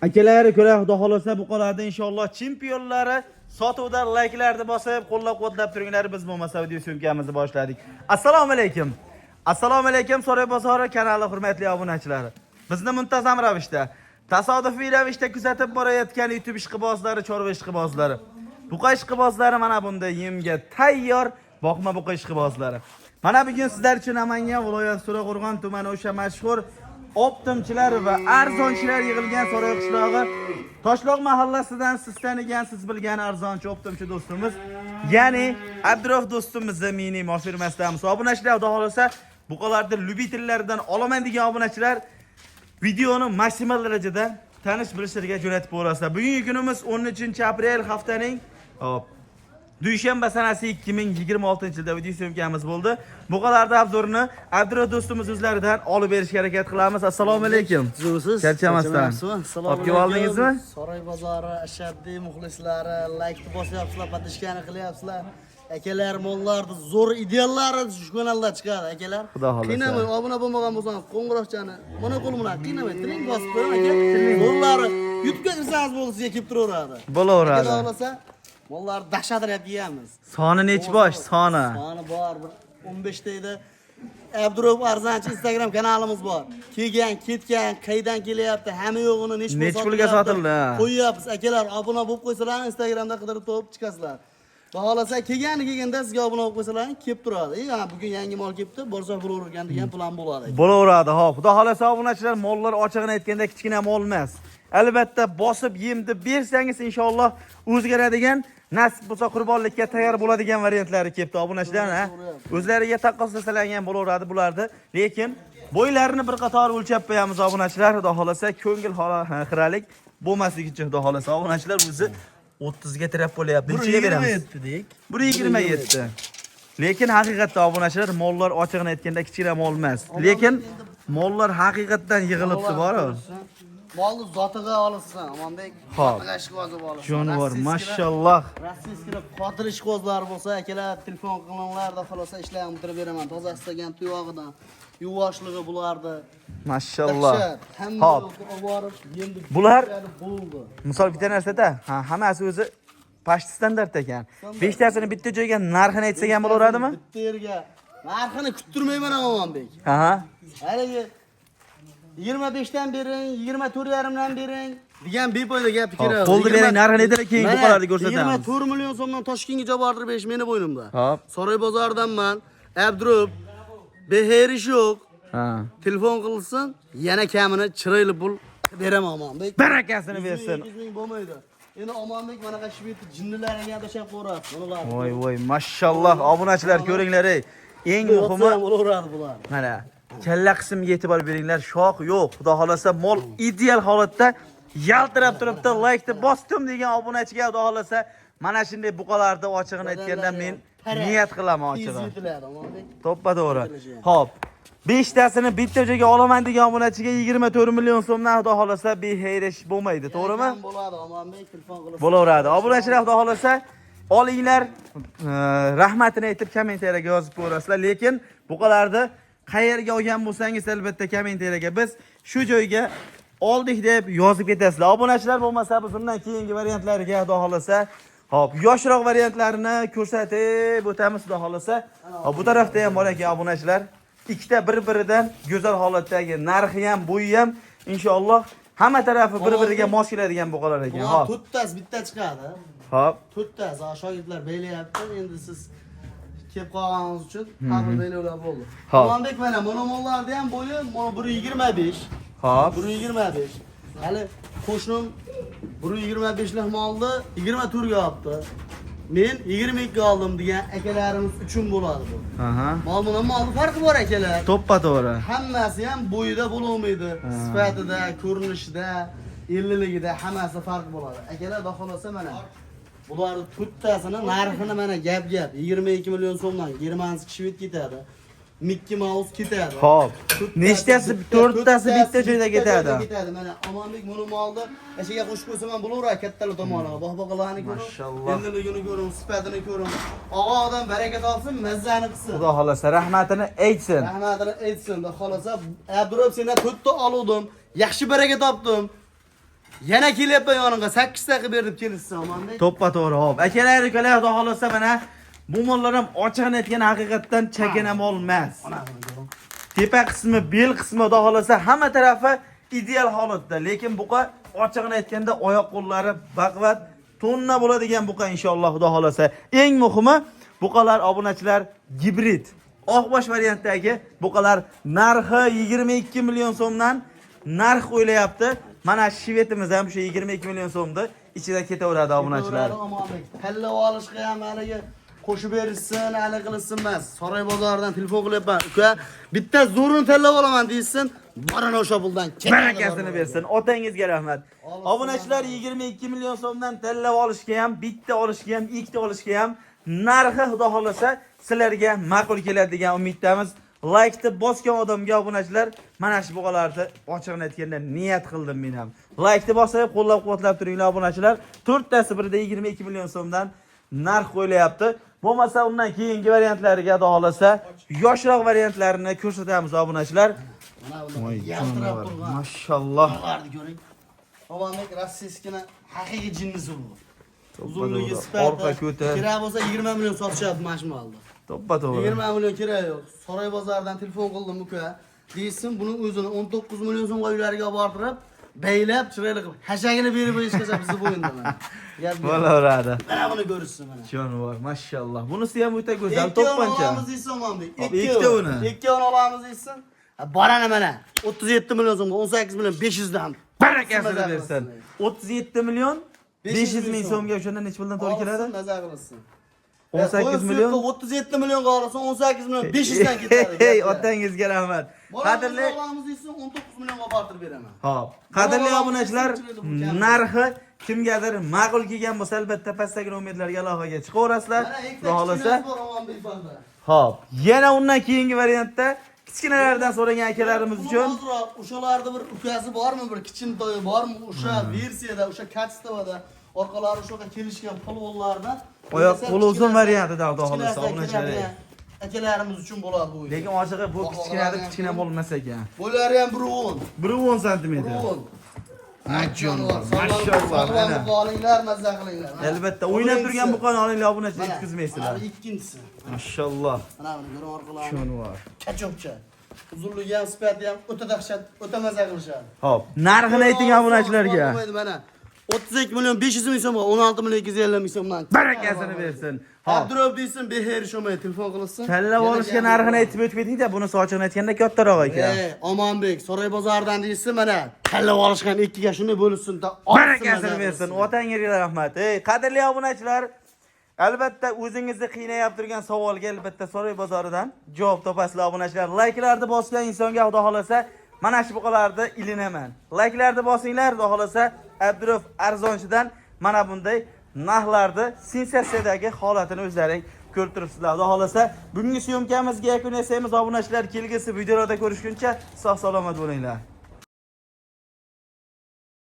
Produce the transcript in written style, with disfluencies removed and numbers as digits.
Akalar, ko'ra, xudo xolasa buqalarda inshaalloh chempionlari sotuvda layklarni bosib, qo'llab-quvvatlab turinglar. Biz bo'lmasa video syomkamizni boshladik. Assalomu alaykum. Assalomu alaykum Saroy bozori kanali hurmatli obunachilari. Bizni muntazam ravishda, tasodifiy ravishda kuzatib borayotgan YouTube ishqibozlari, chorva ishqibozlari. Buqa ishqibozlari mana bunda yemga tayyor boqma buqa ishqibozlari. Mana bugun sizlar uchun Namangan viloyati To'raqo'rg'on tumani o'sha mashhur optimchilar va arzonchilar yig'ilgan Saroy qishlog'i Toshloq mahallasidan siz tanigan, siz bilgan arzonchi optimchi do'stimiz, ya'ni Abdurov do'stimizni mini firmasidamiz. Obunachilar, xudo xolasa buqalarni любитель laridan olaman degan obunachilar videoni maksimal darajada tanish bilishlarga jo'natib borasizlar. Bugungi kunimiz 13 aprel, haftaning, hop, dushanba sanasi, 2026 yilda video syomkamiz bo'ldi. Buqalarni обзор ini Abdurov do'stimiz o'zlaridan olib berishga harakat qilamiz. Assalomu alaykum. Tuzukmisiz? Charchamasdan. Assalomu Olib kelib oldingizmi? Saroy bozori ashaddiy muxlislari, laykni bosyapsizlar, подписка ni qilyapsizlar. Akalar, mollarni zo'r ideallari shu kanalda chiqadi, akalar. Xudo xohlasa. Qiynamay obuna bo'lmagan bo'lsangiz, qo'ng'iroqchani, mana qo'l bilan qiynamay, tiling bosib qo'ying, aka. Zo'rlari YouTube'ga kirsangiz bo'ldi, sizga kelib turaveradi. Bo'laveradi. Xudo xohlasa, mollarni dahshatini yeyamiz. Soni nechi bosh? Soni. Soni bor, bir 15 ta edi. Abdurov Arzanchi Instagram kanalimiz bor. Kelgan, ketgan, qaydan kelyapti, hamma yo'g'ini nechi pul Nechi pulga sotilyapti, sotildi, ha? qo'yyapmiz. Akalar, obuna bo'lib qo'ysalar, Instagramda qidirib topib chiqasizlar. Xudo xohlasa kelgani kelganda sizga obuna bo'lib qo'ysalar kelib turadi. "Ey, ha, bugun yangi mol kelibdi, borsa bo'lavergan" degan plan bo'ladi. Bo'laveradi, hop. Xudo xolasa obunachilar, mollar ochig'ini aytganda kichkina mol emas. Albatta bosib yemni bersangiz inshaalloh o'zgaradigan, nasib bo'lsa qurbonlikka tayyor bo'ladigan variantlari kelibdi obunachilar, ha. O'zlariga taqqoslasalar ham bo'laveradi bularni. Lekin bo'ylarini bir qator o'lchab qo'yamiz obunachilar. Xudo xolasa ko'ngil xiralik bo'lmasligi uchun, xudo xolasa obunachilar, o'zi 30 ga tirab bo'lyapti. Nechiga beramiz? Dedik. 127. Lekin haqiqatda obunachilar, mollar ochig'ini aytganda kichkina mol emas. Lekin mollar haqiqatdan yig'ilibdi bor-ku. Molni zotiga olsin, Omonbek. Xo'p. Zotiga ishqibozib olsin. Jonivor, mashalloh. Российский qotil ishqibozlar bo'lsa, akalar, telefon qilinglar, xudo xolasa ishlarni bitirib beraman. Toza istagan tuyog'idan, yuvoshligi bularni. Mashalloh. Dahshat. Hamma Xo'p. yo'qni olib borib, endi bo'ldi. Misol bitta narsada, ha, hammasi o'zi почти standart ekan. Beshtasini bitta joyga narxini aytsak ham bo'laveradimi? Bitta yerga narxini kuttirmayman, Omonbek. Ha. Haligi 25 dan bering, 24,5 dan bering degan befoyda gap kerak. Qo'lni bering, narxini aytaylik, keyin buqalarni ko'rsatamiz. 24 million so'mdan Toshkentgacha bordirib berish meni bo'ynimda. Hop. Saroy bozoridanman. Abdurov beherish yo'q. Ha. Telefon qilsin, yana kamini chiroyli pul beraman, Omonbek. Barakasini bersin. 100 ming bo'lmaydi. Endi Omonbek mana shved jinnilarga tashlab qo'yadi. Bular. Voy voy, mashalloh. Obunachilar, ko'ringlar ey. Eng muhimi Bo'laveradi bular. Mana kalla qismiga e'tibor beringlar, shox yo'q. Xudo xolasa mol ideal holatda yaltirab turibdi. Laykni bosdim degan obunachiga xudo xolasa mana shunday buqalarni ochig'ini aytganda men niyat qilaman Tez ochig'i. yetiladi, Omonbek. To'ppa to'g'ri. Xo'p. Beshtasini bitta joyga olaman degan obunachiga 24 million so'mdan xudo xolasa beherish bo'lmaydi, to'g'rimi? Kam bo'ladi, Omonbek, telefon qilib. Bo'laveradi. Obunachilar, xudo xolasa olinglar, rahmatini aytib kommentariyaga yozib ko'rasizlar. Lekin buqalarni qayerga olgan bo'lsangiz, albatta kommentariyaga biz shu joyga oldik deb yozib ketasizlar. Obunachilar, bo'lmasa biz undan keyingi variantlariga xudo xolasa, hop, yoshroq variantlarini ko'rsatib o'tamiz xudo xolasa. Hop, bu tarafda ham bor ekan obunachilar. Ikkita bir-biridan go'zal holatdagi, narxi ham, bo'yi ham inshaalloh hamma tarafi bir-biriga mos keladigan buqalar ekan. Bular Hop. to'rttasi bitta chiqadi. Hop. To'rttasi shogirdlar beylayapti. Endi siz kelib qolganingiz uchun har bir beylovlar bo'ldi. Hop. Omonbek, mana monomollarni ham bo'yi mana 1.25. Hop. 1.25. Hali qo'shnim 1.25 lik molni 24 ga olibdi. Men 22 ga oldim degan akalarimiz uchun bo'ladi bu. Aha. Mol bilan molni farqi bor, akalar. To'ppa to'g'ri. Hammasi ham bo'yida bo'lolmaydi. Sifatida, ko'rinishida, elliligida hammasi farq bo'ladi. Akalar, xudo xolasa mana bularni to'rttasini narxini mana gap gap 22 million so'mdan germanskiy shved ketadi. Mikki Maus ketadi. Xo'p. To'rttasi Nechtasi? To'rttasi bitta joyda ketadi. Ketadi. Mana Omonbek buni molni eshiga qo'shib qo'ysam ham bo'laveradi kattalar tomoniga. Bog'-bog'larni ko'ring. Mashalloh. Elliligini ko'ring, sifatini ko'ring. Og'a odam baraka topsin, mazzani qilsin. Xudo xolasa rahmatini aytsin. Rahmatini aytsin, xudo xolasa. Abdurov, sendan to'rtta oluvdim. Yaxshi baraka topdim. Yana kelyapman yoningga 8 ta qilib ber deb kelishsin, Omonbek. To'ppa to'g'ri, hop. Akalar, ukalar, xudo xolasa mana bu mollar ham ochiqini aytgan haqiqatdan chakana mol emas. Mana buni ko'ring. Tepa qismi, bel qismi xudo xolasa hamma tarafi ideal holatda, lekin buqa ochig'ini aytganda oyoq qo'llari baquvvat, tonna bo'ladigan buqa inshaalloh xudo xolasa. Eng muhimi buqalar obunachilar gibrid. Oqbosh variantdagi buqalar narxi 22 million so'mdan narx qo'yilyapti. Mana shvetimiz ham o'sha 22 million so'mni ichida ketaveradi obunachilar. Ketaveradi, Omonbek. Tanlab olishga ham haligi qo'shib berishsin, hali qilishsin emas. Saroy bozoridan telefon qilyapman. Uka, bitta zo'rini tanlab olaman deyishsin, borini o'sha puldan ketadi. Barakasini bersin. Otangizga rahmat. Olsin. Obunachilar 22 million so'mdan tanlab olishga ham, bitta olishga ham, ikkita olishga ham narxi xudo xolasa sizlarga ma'qul keladi degan umiddamiz. Like'ni bosgan odamga obunachilar mana shu buqalarni ochig'ini aytganda niyat qildim men ham. Like'ni bosib qo'llab-quvvatlab turinglar obunachilar. To'rttasi birda 22 million so'mdan narx qo'yilyapti. Bo'lmasa undan keyingi variantlariga xudo xolasa yoshroq variantlarini ko'rsatamiz obunachilar. Mana bunaqa yaltirab turgan. Mashalloh. Bularni ko'ring. Omonbek rossiyskini haqiqiy jinnisi bu. Uzunligi, To'ppa to'g'ri. sifati. Orqa ko'ti. Kerak bo'lsa 20 million sotishyapti mana shu molni. To'ppa to'g'ri. 20 million kerak yo'q. Saroy bozoridan telefon qildim uka. Deysin, buni o'zini 19 million so'mga uylariga bortirib, baylab, chiroyli qilib, hashagini berib qo'yishgacha bizni bo'yinda mana. Gap yo'q. Bo'laveradi. Mana buni ko'rishsin mana. Jonivor, mashalloh. Bunisi ham o'ta go'zal, Ikkovini to'pponcha. olamiz deysin, Omonbek. Hop, ikkita uni. Ikkovini olamiz deysin. Ha, Borani mana 37 million so'mga 18 million 500 dan. Barakasini bersin. 37 million 500 ming so'mga o'shanda necha puldan to'g'ri keladi? Olsin, maza qilsin. 18 million. 37 millionga olsa 18 million 500 dan ketadi. Hey, otangizga rahmat. Qadrli Qadrli olamiz deysin 19 millionga bortirib beraman. Hop. Qadrli obunachilar, narxi kimgadir ma'qul kelgan bo'lsa, albatta pastdagi nomerlarga aloqaga chiqaverasizlar. Mana ikkita Xudo xolasa. kichkinasi bor Omonbek banda. Hop. Yana undan keyingi variantda kichkinalardan so'ragan akalarimiz uchun Ozroq o'shalarda bir ukasi bormi, bir kichkintoyi bormi, o'sha versiyada, o'sha качество da orqalari o'shaga kelishgan polvonlarda Oyoq qo'li uzun variantida xudo xolasa obunachilar. Akalarimiz uchun bo'ladi bu. Lekin ochig'i bu kichkinada kichkina bo'lmas ekan. Bo'ylari ham 1.10. 1.10 santimetr. 1.10. Jonivor, mashalloh, mana. Olinglar, mazza qilinglar. Mana. Albatta o'ynab turgan buqani olinglar obunachilar, Mana, yetkazmaysizlar. mana bu ikkinchisi. Mashalloh. Mana buni ko'ring orqalari. Jonivor. Kachokcha. Uzunligi ham, sifati ham o'ta dahshat, o'ta mazza qilishadi. Hop, narxini ayting obunachilarga. Mana 32 million 500 ming so'mga 16 million 250 ming so'mdan. Barakasini bersin. Hop. Abdurov deysin, beher shomay telefon qilsin. Tanlab olishga narxini aytib o'tib keting-da, buni ochig'ini aytganda kattaroq ekan. Ey, Omonbek, Saroy bozoridan deysin mana. Tanlab olishgan ikkiga shuni bo'lishsin da. Barakasini bersin. Otangizga rahmat. Ey, qadrli obunachilar, albatta o'zingizni qiynayap turgan savolga albatta Saroy bozoridan javob topasizlar obunachilar. Likelarni bosgan insonga xudo xolasa mana shu buqalarni ilinaman. Likelarni bosinglar, xudo xolasa Abdurov arzonchidan mana bunday narxlarni sensatsiyadagi holatini o'zlaring ko'rib turibsizlar. Xudo xolasa bugungi syomkamizga yakun yasaymiz obunachilar. Kelgusi videolarda ko'rishguncha sog' salomat bo'linglar.